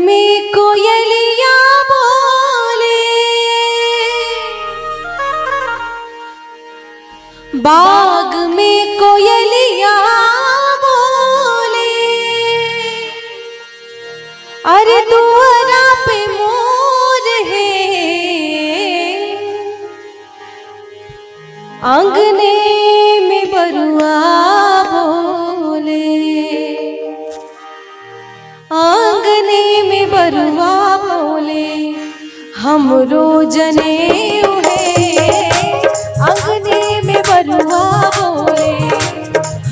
में कोयलिया बोले, बाग में कोयलिया बोले, अरे दुआरा पे मोर है, आंगने में बरुआ बोले, आंगने में बरुआ बोले, हमरो जने है, आंगने में बरुआ बोले,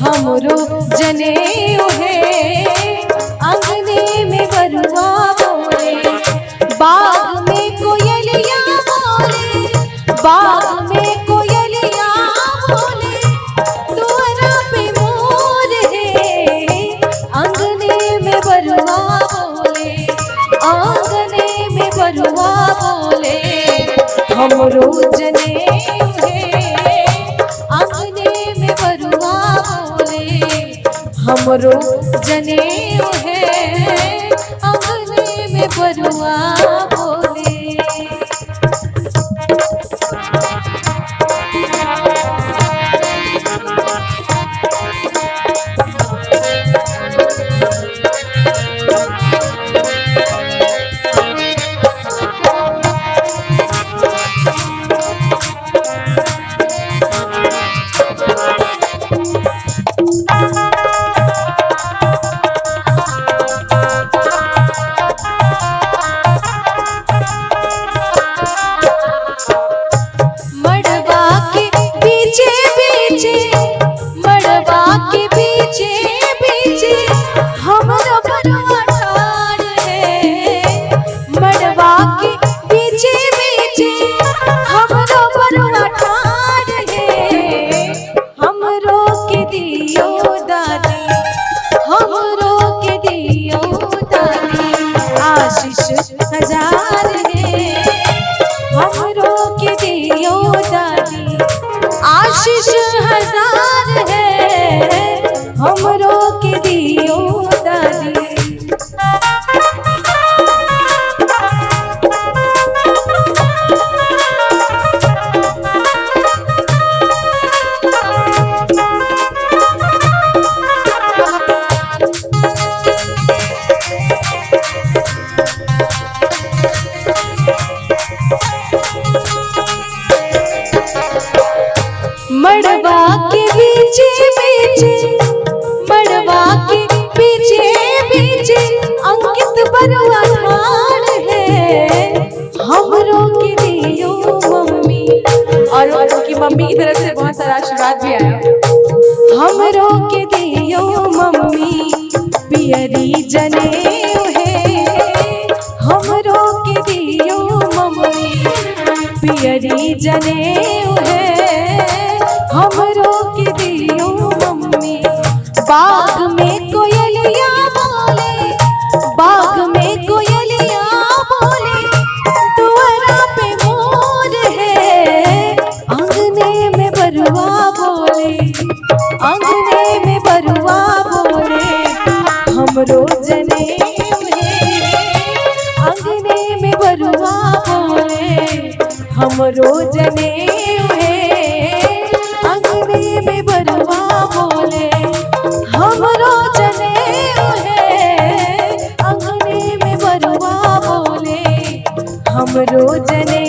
हमरो जने है, आंगने में बरुआ बोले, बाग में कोयलिया बोले, बाग में कोयलिया बोले, दुआरा पे मोर है, आंगने में बरुआ बोले, आंगने में बरुआ बोले, हमरो जने है, आंगने में बरुआ बोले, हमरो जने है, आंगने में बरुआ बोले। मड़वा के पीछे पीछे, मड़वा के पीछे पीछे, हमारा बरुआ ठाड़ है, मड़वा के पीछे पीछे, हमारा बरुआ ठाड़ है, हमरो के दियो दादी, हमरो के दियो दादी, आशीष हजार है, हमरो के दियो दादी, आशीष हजार है, हमरो के दियो दादी। मड़वा के पीछे पीछे, मड़वा के पीछे पीछे, अंकित बरुआ ठाड़ है, हमरो के दियो मम्मी, और उनकी मम्मी की तरफ से बहुत सारा आशीर्वाद भी आया। हमरो के दियो मम्मी, पियरी जने है, हमरो के दियो मम्मी, पियरी जने है, हमरो के दियो मम्मी। बाग में कोयलिया बोले, बाग में कोयलिया बोले, दुआरा पे मोर है, आंगने में बरुआ बोले, आंगने में बरुआ बोले, हमरो जने है, आंगने में बरुआ बोले, हमरो जने है, आंगने में बरुआ बोले, हमरो जने है, आंगने में बरुआ बोले, हमरो जने